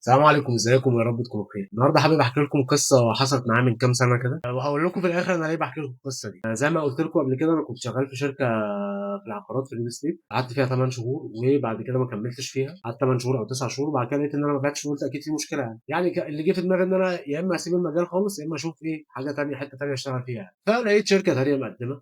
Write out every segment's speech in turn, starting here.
السلام عليكم، ازيكم؟ يا رب تكونوا بخير. النهارده حابب احكي لكم قصة حصلت معايا من كام سنة كده، وهقول لكم في الاخر انا ليه بحكي لكم القصة دي. زي ما قلت لكم قبل كده، انا كنت شغال في شركة في العقارات في ال real estate، قعدت فيها 8 شهور وبعد كده ما كملتش فيها، قعدت 8 شهور او 9 شهور، وبعد كده لقيت ان انا ما بعتش، وقلت اكيد في مشكلة. يعني اللي جه في دماغي ان انا يا اما اسيب المجال خالص يا اما اشوف ايه حاجة ثانية، حتة ثانية اشتغل فيها يعني. فلقيت شركة ثانية مقدمه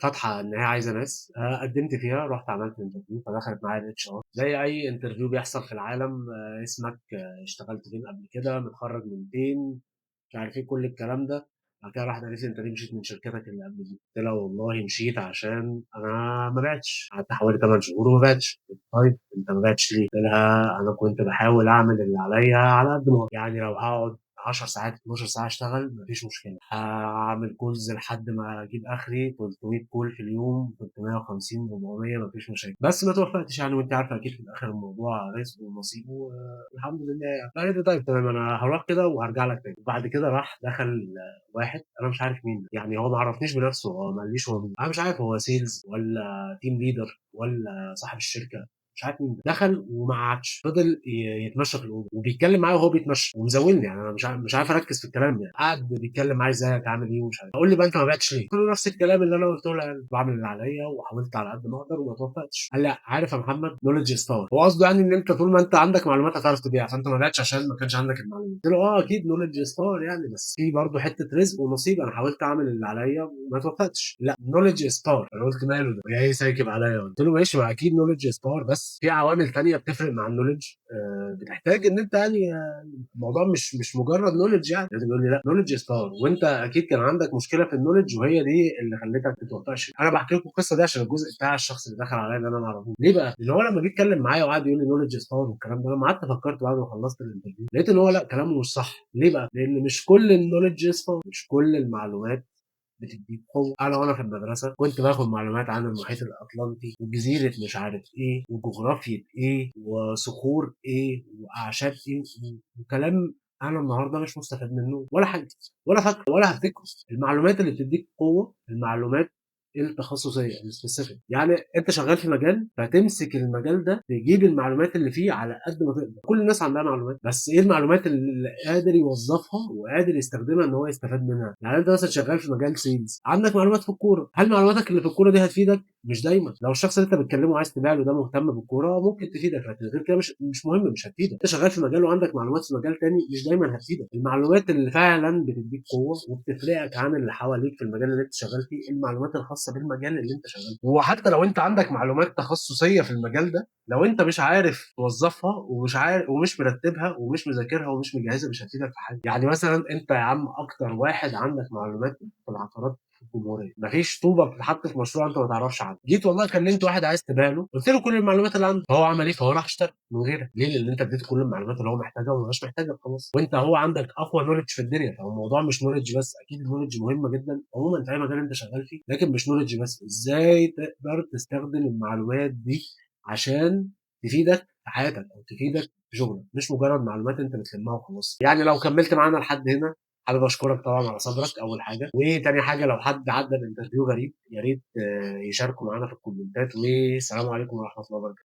فاتحة ان هي عايزه ناس، قدمت فيها، رحت عملت interview، فدخلت معايا ال HR زي اي interview بيحصل في العالم، اسمك، اشتغلت فين قبل كده، متخرج من فين، مش عارف ايه، كل الكلام ده. بعد كده راحت قالت لي انت ليه مشيت من شركتك اللي قبل دي؟ قلت لها والله مشيت عشان انا ما بعتش، قعدت حوالي 8 شهور وما بعتش. طيب انت ما بعتش ليه؟ قلت لها انا كنت بحاول اعمل اللي عليا على قد ما اقدر، يعني لو هقعد 10 ساعات 12 ساعة اشتغل مفيش مشكلة، هعمل calls لحد ما اجيب اخري 300 call في اليوم، 350، 400، مفيش مشاكل، بس ما توفقتش يعني. وانت عارفه اكيد في الاخر الموضوع رزق ونصيب والحمد لله يعني. فقالت لي طيب تمام انا هروح كده وهرجع لك تاني. وبعد كده راح دخل واحد انا مش عارف مين، يعني هو ما عرفنيش بنفسه، هو ما قاليش هو مين، انا مش عارف هو sales ولا team leader ولا صاحب الشركة، مش عارف مين. دخل وما قعدش، فضل يتمشى في الاوضة وبيتكلم معايا وهو بيتمشى ومزولني، يعني انا مش عارف اركز في الكلام يعني. قعد بيتكلم معايا ازيك عامل ايه ومش عارف، اقول لي بقى انت ما بعتش ليه؟ قلت له نفس الكلام اللي انا قلته له، يعني بعمل اللي عليا وحاولت على قد ما اقدر وما توفقتش. قال لي عارف يا محمد knowledge is power، هو قصده يعني ان انت طول ما انت عندك معلومات هتعرف تبيع، فانت ما بعتش عشان ما كانش عندك المعلومات. قلت له اه اكيد knowledge is power يعني، بس في برضه حتة رزق ونصيب، انا حاولت اعمل اللي عليا وما توفقتش. لا knowledge is power. انا قلت ماله ده جاي سايكب عليا؟ قلت له ماشي ما اكيد knowledge is power، بس في عوامل تانية بتفرق مع ال knowledge، بتحتاج ان انت يعني الموضوع مش مجرد knowledge يعني. لازم يقول لي لا knowledge is power، وانت اكيد كان عندك مشكلة في ال knowledge وهي دي اللي خلتك ما تتوفقش. انا بحكي لكم القصة دي عشان الجزء بتاع الشخص اللي دخل عليا اللي انا ما اعرفوش. ليه بقى؟ لان هو لما جه يتكلم معايا وقعد يقول لي knowledge is power والكلام ده، لما قعدت فكرت بعد ما خلصت ال interview لقيت ان هو لا كلامه مش صح. ليه بقى؟ لان مش كل ال knowledge is power، مش كل المعلومات بتديك قوة. انا وانا في المدرسة كنت باخد معلومات عن المحيط الاطلنطي وجزيرة مش عارف ايه وجغرافيا ايه وصخور ايه واعشاب ايه وكلام انا النهارده مش مستفاد منه ولا حاجة ولا فاكر ولا هفتكره. المعلومات اللي بتديك قوة المعلومات التخصصية ال specific، يعني انت شغال في مجال فتمسك المجال ده تجيب المعلومات اللي فيه على قد ما تقدر. كل الناس عندها معلومات، بس ايه المعلومات اللي قادر يوظفها وقادر يستخدمها ان هو يستفاد منها؟ يعني انت مثلا شغال في مجال sales، عندك معلومات في الكوره، هل معلوماتك اللي في الكورة دي هتفيدك؟ مش دايما. لو الشخص اللي انت بتكلمه عايز تبيع له ده مهتم بالكورة ممكن تفيدك، لكن غير كده مش مهم، مش هتفيدك. انت شغال في مجال وعندك معلومات في مجال تاني، مش دايما هتفيدك. المعلومات اللي فعلا بتديك قوة وبتفرقك عن اللي حواليك في المجال اللي انت شغال فيه المعلومات الخاصة بالمجال اللي انت شغال فيه. وحتى لو انت عندك معلومات تخصصية في المجال ده، لو انت مش عارف توظفها ومش عارف ومش مرتبها ومش مذاكرها ومش مجهزها، مش هتفيدك في حاجة. يعني مثلا انت يا عم اكتر واحد عندك معلومات في العقارات في الجمهورية، مفيش طوبة بتتحط في مشروع انت ما تعرفش عنه. جيت والله كلمت واحد عايز تبيع له، قلت له كل المعلومات اللي عنده، فهو عمل ايه؟ فهو راح اشترى من غيرك. ليه؟ لان انت اديته كل المعلومات اللي هو محتاجها وما بقاش محتاجها خلاص، وانت هو عندك اقوى knowledge في الدنيا. فهو الموضوع مش knowledge بس، اكيد ال knowledge مهمة جدا عموما في اي مجال انت شغال فيه، لكن مش knowledge بس، ازاي تقدر تستخدم المعلومات دي عشان تفيدك في حياتك او تفيدك في شغلك، مش مجرد معلومات انت بتلمها وخلاص. يعني لو كملت معانا لحد هنا حابب اشكرك طبعا على صبرك اول حاجة، وتاني حاجة لو حد عدى ب interview غريب يا ريت يشاركوا معانا في الكومنتات. والسلام عليكم ورحمة الله وبركاته.